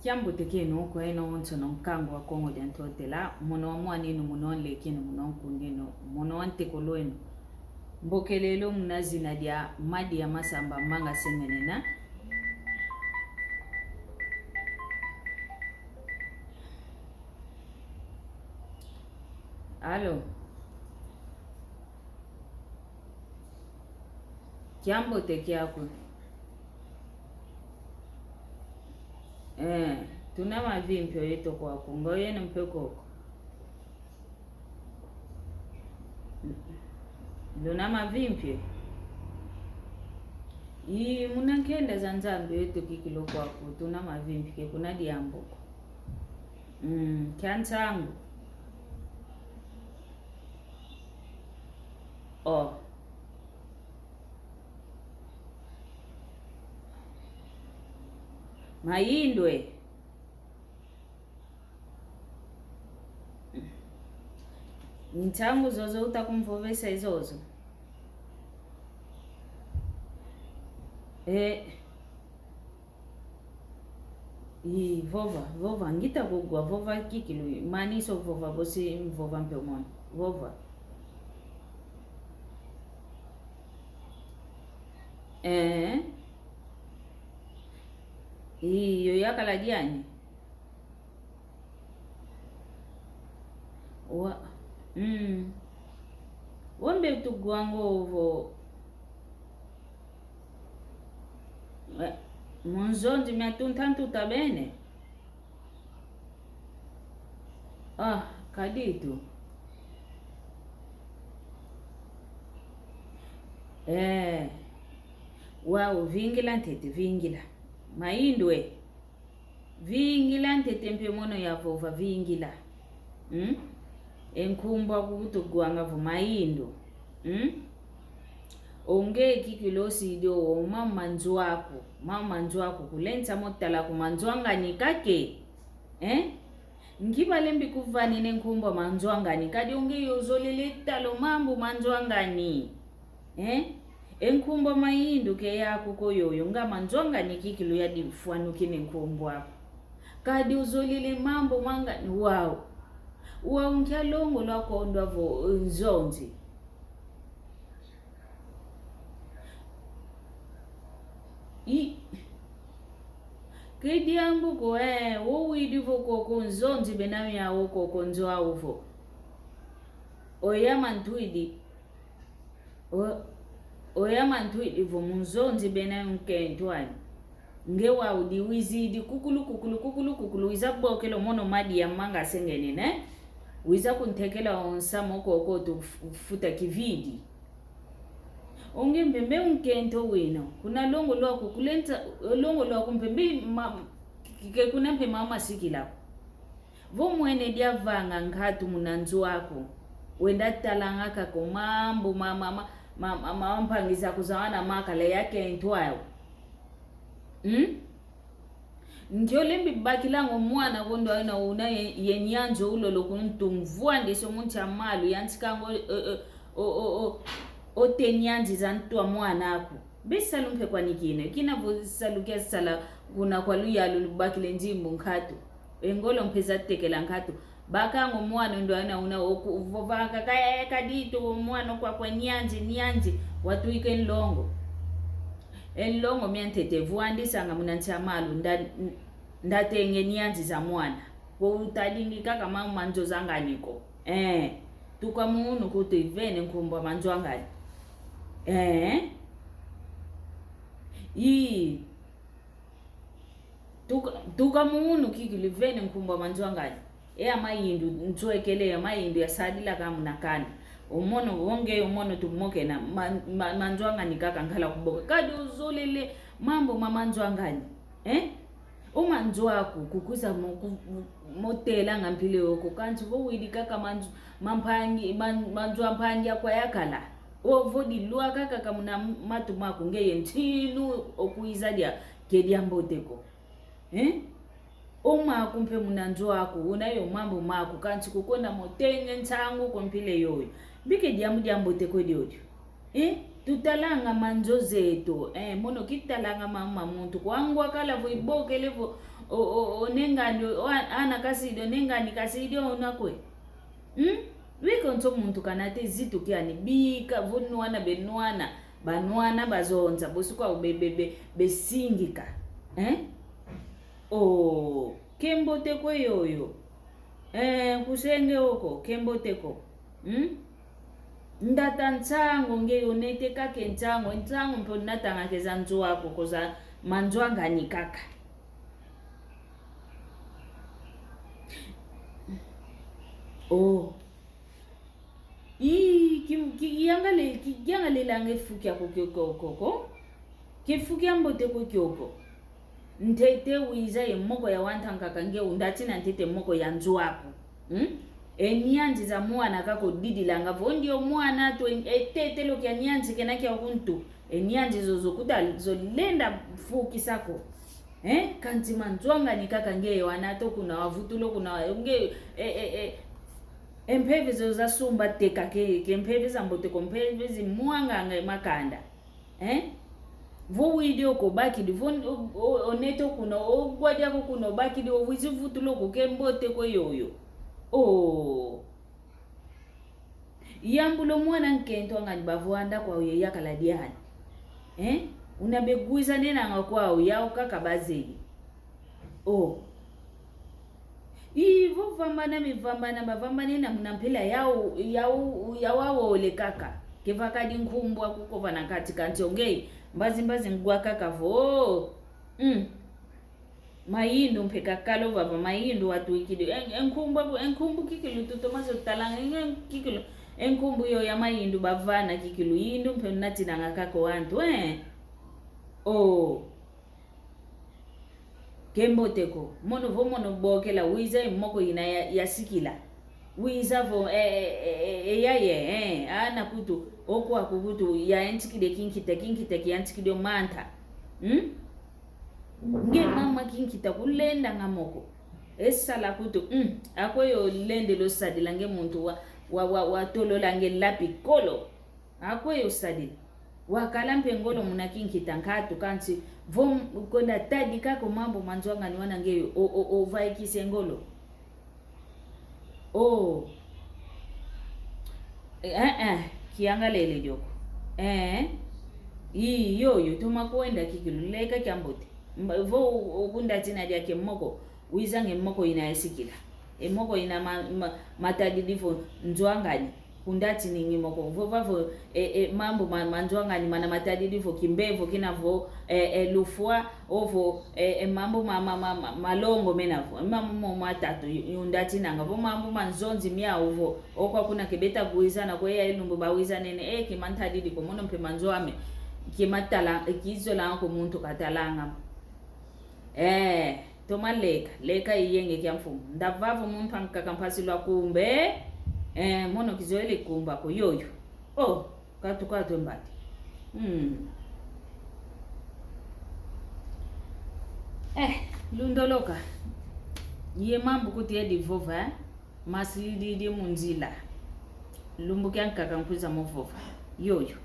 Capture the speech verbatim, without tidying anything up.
Kiambote kieno kweno onsono nkangu wa Kongo dia Ntotela, mono wa mwan'eno, mono wa nlek'eno, mono wa nkund'eno, mono wa ntekolo'eno. Mbokelelo muna zina dia Madi ya Masamba Manga Sengenena. Alo. Kiambote kiaku. Eh, tuna mavimpi o yeto kwaku, nga oyeno mpe koko. Luna mavimpi. I muna nkenda za Nzambi o yeto kikilu kwaku, tuna mavimpi ke kuna diambu ko. Mm, kia nsangu. Oh. Mayindu e. Nsangu zozo utakumvovesa i zozo. E. I, vova, vova, ngita kugwa, vova kikilu, manisa o vova, bosi mvova mpe mono, vova. Eh? I, yo yakala diani? Wa, mm. Wambe tugwanga ovo. Eh, mu nzonzi mia tunta ntuta bene. Ah, kaditu. Eh. Wau, vingila ntete, vingila. Mayindu e. Vingila ntete mpe mono yavova, vingila. Hmm? E nkumbu aku kutugwanga vo mayindu. Hmm? Onge kikilu osidi o, o mambu ma nzo aku, mambu ma nzo aku, kulenda mo tala ku manzo angani kake. Eh? Nki balembi kuvanina e nkumbu a manzo angani, kadi onge yo ozolele tala o mambu ma nzo angani. Eh? E nkumbu a mayindu ke yaku ko yoyo, nga manzo angani kikilu yadifwanukina e nkumbu aku. Kadi ozolele mambu mangani wau. Wau nkia longo lwa kondwa vo nzonzi. I. Ke diambu ko, eh, wo widi vo koko nzonzi bena miau koko nzo au vo. Oya mantwidi. O, oya mantwidi vo mu nzonzi bena nkento ani. Nge wau diwizidi kukulu, kukulu, kukulu, kukulu, wiza bokela o mono Madi ya Manga Sengenena. Wiza kuntekela o nsamu koko tufuta kividi. Onge mpe mbe nkento wina. Kuna longo lwaku kulenda, longo lwaku mpe mbe ma, ke kuna mpe mama sikila ko. Vo mwene diavanga nkatu muna nzo aku, wenda talanga kaka o mambu ma, ma, ma, ma, ma, ma mpangi zaku zawana makala ya kento au. Hmm? Nki olembi bakilanga o mwana kondo aina una ye, ye nyanzi o ulolo kuntu mvwandisa o mu nsi a malu, yantikanga o, o, o, o, o, o, o te nyanzi za ntu a mwana aku. Be salu mpe kwani kina, kina vo salu kia sala kuna kwa luyalu lubakila e nzimbu nkatu. E ngolo mpe zatekela nkatu. Bakanga o mwana ndo aina una oku, vovanga kaka, eh, kaditu o mwana kwa kwa nyanzi, nyanzi, watwika e nlongo. E nlongo mia ntete vwandisanga muna nsi a malu, nda, nda tenga e nyanzi za mwana. Ko utadingi kaka ma, manzo zangani ko. Eh, tuka munu kuti vene nkumbu a manzo angani. Eh. Ii. Tuka, tuka munu kikilu vene nkumbu a manzo angani. E a mayindu ntwekele, a mayindu yasadila ka muna kanda. O mono, onge o mono tumokena, ma, ma, manzo angani kaka nkala kuboka. Kadi ozolele mambu ma manzo angani. Eh? O manzo aku, kukwiza mo, ku, mo telanga mpila yoyo ko, kansi vo widi kaka manzo, mampangi, man, manzo a mpangi aku ayakala. Ovo dilwaka kaka muna matu maku ngeye ntinu okwiza dia, ke diambote ko. Eh? O maku mpe muna nzo aku, una yo mambu maku, kansi kukwenda mo tenga e nsangu ko mpila yoyo. Mbi ke diambu diambote ko diodio. Eh? Tutalanga manzo zeto. Eh, mono kitalanga mama muntu. Kwangwa kala vo ibokele vo, O, o, o, nengani, o, a-, ana kasidi, o, nengani kasidi, o, una kwe. Hmm? Wiko nso muntu kanate zitu kiani, bika, vo nwana, be nwana, ba nwana, bazonza, bosi kwa be, be, be, besingika. Eh? O, kembote kwe yoyo. Eh, kusenge oko, kembote ko. Hmm? Ndata nsangu nge yo nete kaka e nsangu, e nsangu mpe unatanga ke za nzo aku ko za manzwangani kaka. Oh. Ii, ki, ki, yangale, ki, yangalelanga e fu kiaku kiokio ko. Ke fu kiambote ko kiokio. Ntete wiza ye moko ya wanta nkaka nge undatina ntete moko ya nzo aku. Hmm? E nianzi za mwana kako didilanga vo ndio mwana tu e, e tetelo kia nianzi kena kia kuntu. E nianzi zozo kuta zo lenda fukisa ko. Eh? Kanti manzwangani kaka nge wana to kuna wavutulo kuna wa, nge, e, e, e, e mpeve zo za sumba teka ke, ke mpeve za mbote ko mpeve zi mwanganga e makanda. Eh? Vo widi oko bakidi, vo o, o, o neto kuna, o gwadi ako kuna, o bakidi, o wizi vutulo ko ke mbote ko yoyo. Oh. Yambula o mwana nkento angani bavwanda kwau ye yakala diani. Eh? Una begwiza nenanga kwau yau kaka bazeli. Oh. Ivo vambana mivambana, bavambana ina muna mpila yau, yau, yau awole kaka. Kevakadi nkumbu aku ko vana kati kanti ongei. Mbazi mbazi ngwa kaka vo. Mm. Mayindu mpe kakalo vava, mayindu watwikidi. En-, enkumbu aku, enkumbu kikilu tutoma zo talanga, en-, en-, kikilu. Enkumbu yo ya mayindu bavana kikilu. Yindu mpe unatinanga kaka o wantu, eh. Oh. Kembote ko. Mono vo mono bokela, wiza e moko ina ya, yasikila. Wiza vo, eh, eh, eh, eh, eh, ya ye, eh, ana kutu, oko aku kutu, ya entikide kinkita, kinkita, ki entikide o manta. Hmm? Nge mama kinkita kulendanga moko. E sala kutu, hmm, akweyi olendele osadila nge muntu wa, wa, wa, watolola nge lapi kolo. Akweyi osadila. Wakala mpe ngolo muna kinkita nkatu kansi vo m-, kwenda tadika ko mambu ma nzwangani wana nge o, o, o vaikise ngolo. Oh. Eh, eh, kiangalele dioko. Eh. Ii, yoyo, toma kwenda kikilu, leka kiambote. Mba-, vo u-, ukundatina diake moko, wiza nge moko ina yasikila. E moko ina ma-, ma-, matadidi vo nzwangani. Kundatiningi moko. Vova vo, e, e, mambu ma, ma nzwangani mana matadidi vo kimbevo kina vo, e, e, lufwa, ovo, e, e, mambu ma, ma, ma, ma, malongo mena vo. E mambu mo matatu, yu-, yundatinanga. Vo mambu ma nzonzi miau vo. Okwa kuna kebeta gwizana kweya e lumbu bawizanene, e, kimantadidi ko mono mpe ma nzo ame. Kimatala, e, kizolanga ko muntu katalanga. Eh, toma leka, leka iyenge kia mfumu. Ndavavo muntu ankaka mpasi lwa kumbe. Eh, mono kizoele kumba ko yoyo. Oh, katu katu mbati. Hmm. Eh, lundoloka. Ye mambu kuti edi vova, eh? Masilidi mu nzila. Lumbu kia nkaka nkwiza mo vova. Yoyo.